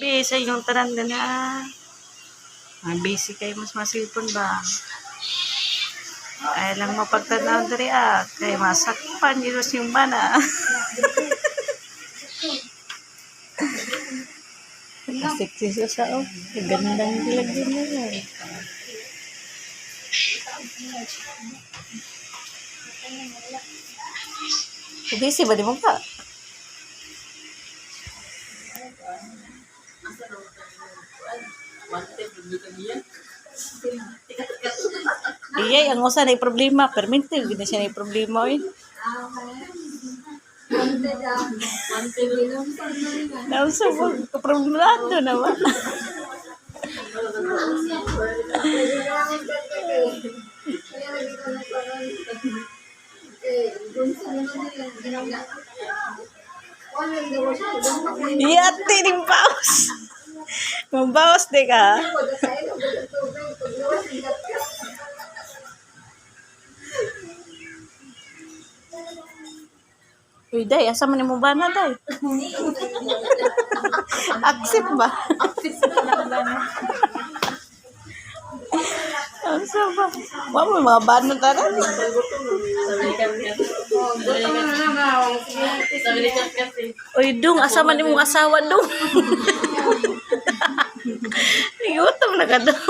Bi, sa inyong tanan na. Ah, busy kayo mas masilpon ba? Ay lang mapagtanaw diri ah. Kay masakpan yun yung bana. Sexy siya sa oh. Ang gandang gilagin na yan. Busy ba di mo ka? Iyay, ang usa na problema. Permente, gina siya na problema oy. Nausa mo, problemado naman. Yati ning paus. Mabawas di ka. Uy, day, asa man mo bana, day? Accept ba? Asa ba? Wa mo mga bana tanan. Uy, dong, asa man imong asawa, dong? Gutom na ka, dong.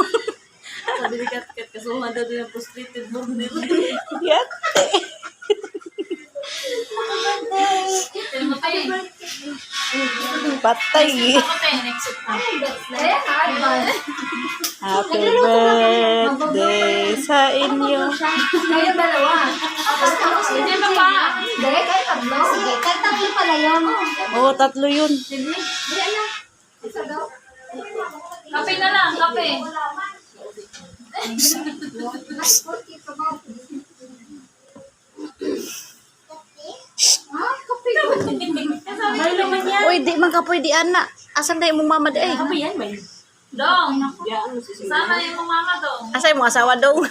Sabi ni Kat Kat, kasuhan daw din ang frustrated mo. Yate. Patay. Happy birthday sa inyo. Kayo dalawa. Hindi pa pa. Hindi, kayo tatlo. Sige, kayo tatlo pala yun. Oo, tatlo yun. Isa daw. Kape na lang, kape. Ah, kape. Uy, di man ka pwede, ana. Asan na imong mama di ay? Dong. Sama yung mong mama dong. Asa imong asawa dong?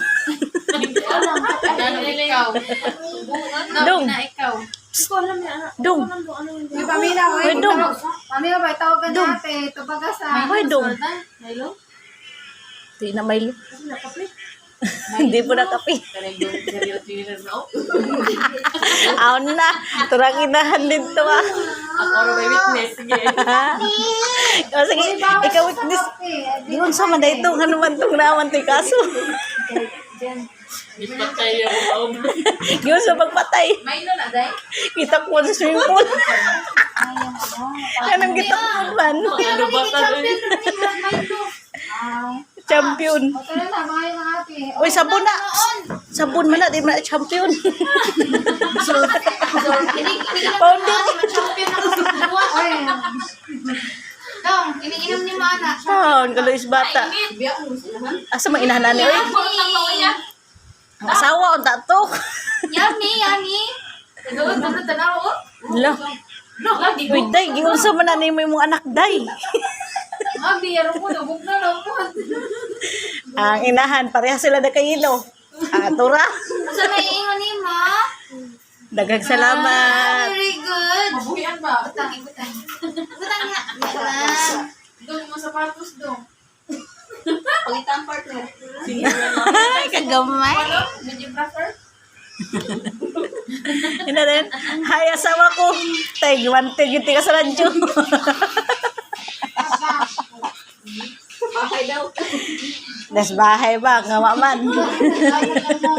Ikaw. Dong. Ikaw. Dong. Yung pamilya, Uy, dong. Pamilya ba, tawagan natin. Tubagasa. Uy, dong. Milo? Di na may Hindi po na kape. Aon na. Turang inahan dito ah. Ako rin may witness. Sige. Oh, sige, ikaw witness. Yun sa man ito, ano man itong naman ito'y kaso. Ipatay ako. Yun sa pagpatay. Milo na, day? Kita ko sa swimming pool. Anong kita ko man? Ano ba tayo? Champion. O, tara na, mga yung ate. Uy, sabon na. Sabon man na, di man na champion. Founder. Ay, Dong, iniinom ni Mana. Taon, kaluis bata. Asa man inahanan ni oy? Ang asawa unta to. Yummy, yummy. Doon, doon, tanaw. oh. La. Lagi Uy, day, giunsa man na nimo imong anak, day. Abi, yaro mo, nabog na lang mo. Ang inahan, pareha sila na kayilo. Atura. Sa may ingon ni Ma. Daghang salamat. Very good. Mabuhian ba? Butang, butang. Butang nga. Butang. Dong, mga sapatos dong. Ay, kagamay. Ano? Videographer? Ina rin. Hi, asawa ko. Tay, wanted yung tika sa radyo. Bahay daw. Des bahay ba? Nga man. Ay, ano.